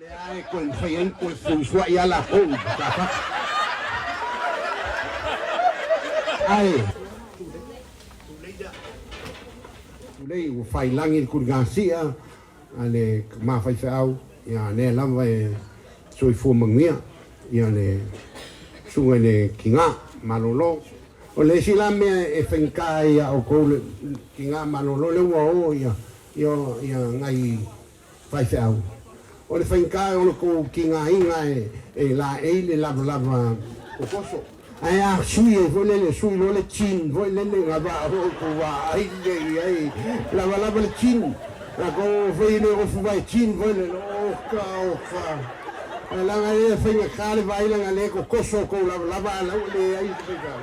Lea e toe mafai ai ona toe feusuai lava latou i Safata. Ae. Tulei ua fai lagi le tuligasia a le tama faifeau, ia lea lava e soifua manuia ia le susuga i le tina malolo. O le isi la mea e faigata ai ia outou le tina malolo lea ua o ia ia nai faifeau. O le faigata o le tou tigaina e laei le lavalava kokoso. Ae a sui ai foi lele, sui loa le chin foi lele na va o tou vaai lea i ai, lavalava le chin. A tou fai le ofu vae chin foi lele, oka oka. Ae leaga e faigata le vaai leaga le kokoso tou lavalava a la ua leai se faifeau.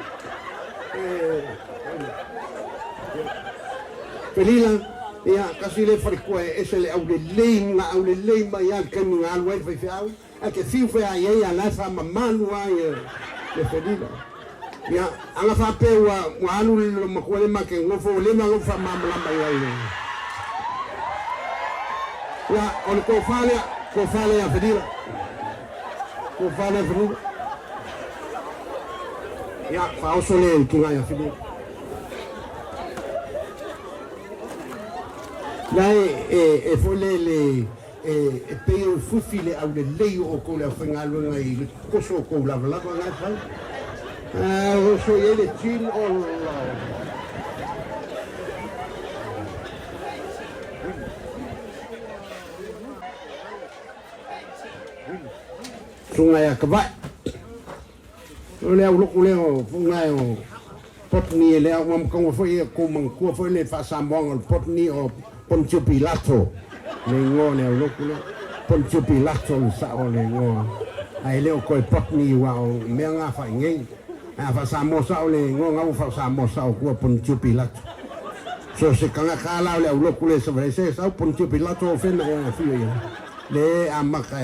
Felila, Ia, tasi lea faletua e ese le aulelei ma aulelei mai lava i le taimi na alu ai le faifeau, ae te fiu feai ai a la e faamamalu lava ia le felila. Ia, ana faapea ua ua alu le loomatua lea ma te nofo ua leva ona ou faamalamalama i ai. Ia, o le tofa lea, tofa lea ia Felila. Tofa lea Felila. Ia, faaoso le tulaga ia Felila. La e e foi lele e e pei e ufiufi le aulelei o outou le aufaigaluega i le koso o tou lavalava na e fai. A oso i ai le tin ola. Susuga ia Kavae. O le aulotu lea o Fugae o Potni e lea ua mataua foi e kou manatua foi le faa-Samoaga o le Potni o Ponitio Pilato le igoa o le aulotu lea. Ponitio Pilato le sao o le igoa ae le o toe Potni aua o mea na faa-inei. Ae a faa-Samoa sao le igoa na ua faa-Samoa sao atu a Ponitio Pilato. So se tagata la o le aulotu lea e savali se sau Ponitio Pilato o fena ea e afio i ai le amata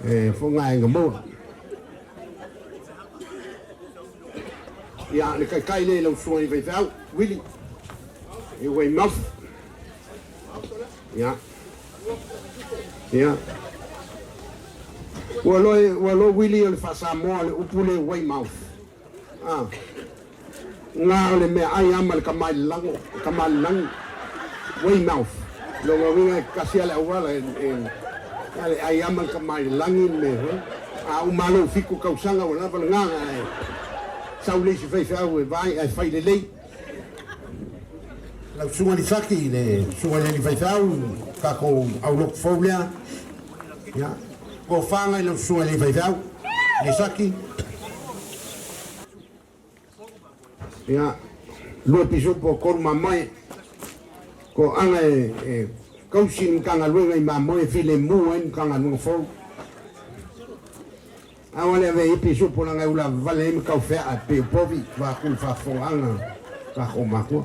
e Fugae na maua. Ia, le taitai lea i lau susuga i faifeau, Willie, i Weymouth. Ia. Ia. Ua loe, ua loe Willie o le faa-Samoa le upu lea Weymouth. Ah. Nga o le meaai a ma le tama i le lago, tama i le lagi. Weymouth. Lona uiga e tasi lava le auala e, e, le ai a ma le tama i le lagi le mea foi. A uma lou 7 tausaga ua lava lena ae sau le isi faifeau e vaai ae fai lelei. Lau Susuga Lisaki, le susuga i le alii faifeau, tatou aulotu fou lea. Ia, tofaga i lau susuga i le alii faifeau, Lisaki. Ia, lua pisupo o tolu mamoe, toaga e tausi le Matagaluega i mamoe e filemu ai le Matagaluega fou. A ua le avea i ai pisupo leaga e ulavavale ai ma taufeaa e pei o povi vaeatu le faafofogaaga a tatou matua.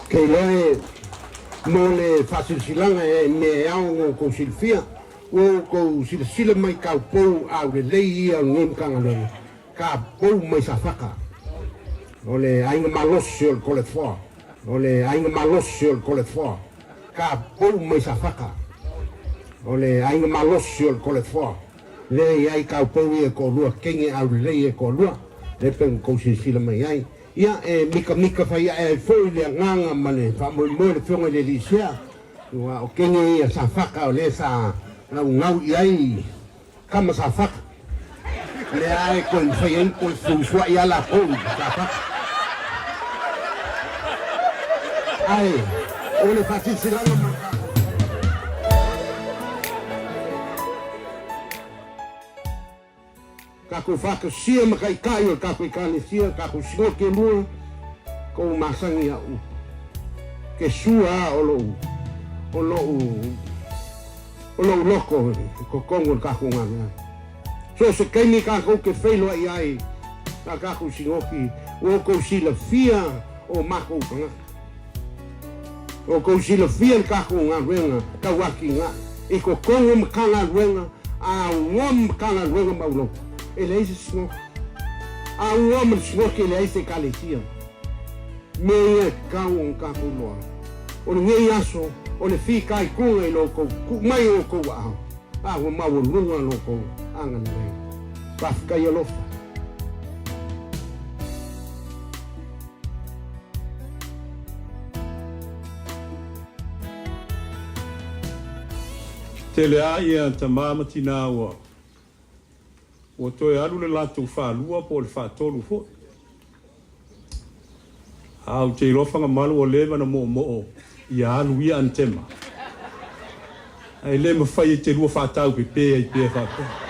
Ke iloa e mo le faasilasilaga e mea e ao ona outou silafia, Ua outou silasila mai taupou aulelei ia o lenei Matagaluega, taupou mai Safata, o le aiga malosi o le Toleafoa, o le aiga malosi o le Toleafoa, taupou mai Safata, o le aiga malosi o le Toleafoa, lea e i ai taupou ia e toalua, teine aulelei ia e toalua, lea pei ona outou silasila mai ai. Ia, e mikamika fai ae ai foi le agaga ma le faamoemoe o le Afioga i le Alii Sea, Aua o kene ia Safaka o lea sa naunau i ai tama Safaka. Lea e toe mafai ai ona toe feusuai a latou i Safaka. Ae o le faasilasilaga ma tatou faatasia ma taitai o le tatou Ekalesia, tatou sinote e lua, kou masani a'u ke sua a o lo'u o lo'u o lo'u loto i totonu o le tatou galuega. So o se taimi tatou te feiloai ai a tatou sinoti, ua outou silafia o matou tagata. Ua outou silafia le tatou galuega tauatiae i totonu o Matagaluega a ua Matagaluega maualalo e leai se sinoti. A ua ma le sinoti e leai se Ekalesia. Mea ia e tatau ona tatou iloa. O lenei aso. O le fitaituga i lo outou tuu mai o outou aao, a ua maualuga lo outou agalelei. Faafetai alofa. Tele a ia tama ma tina ua ua toe alu le latou faalua po o le faatolu foi. A ou te iloa Fagamalo ua leva ona moomoo ia alu ia anatema. Ae le mafai e te lua faataupepe ai pea faapea.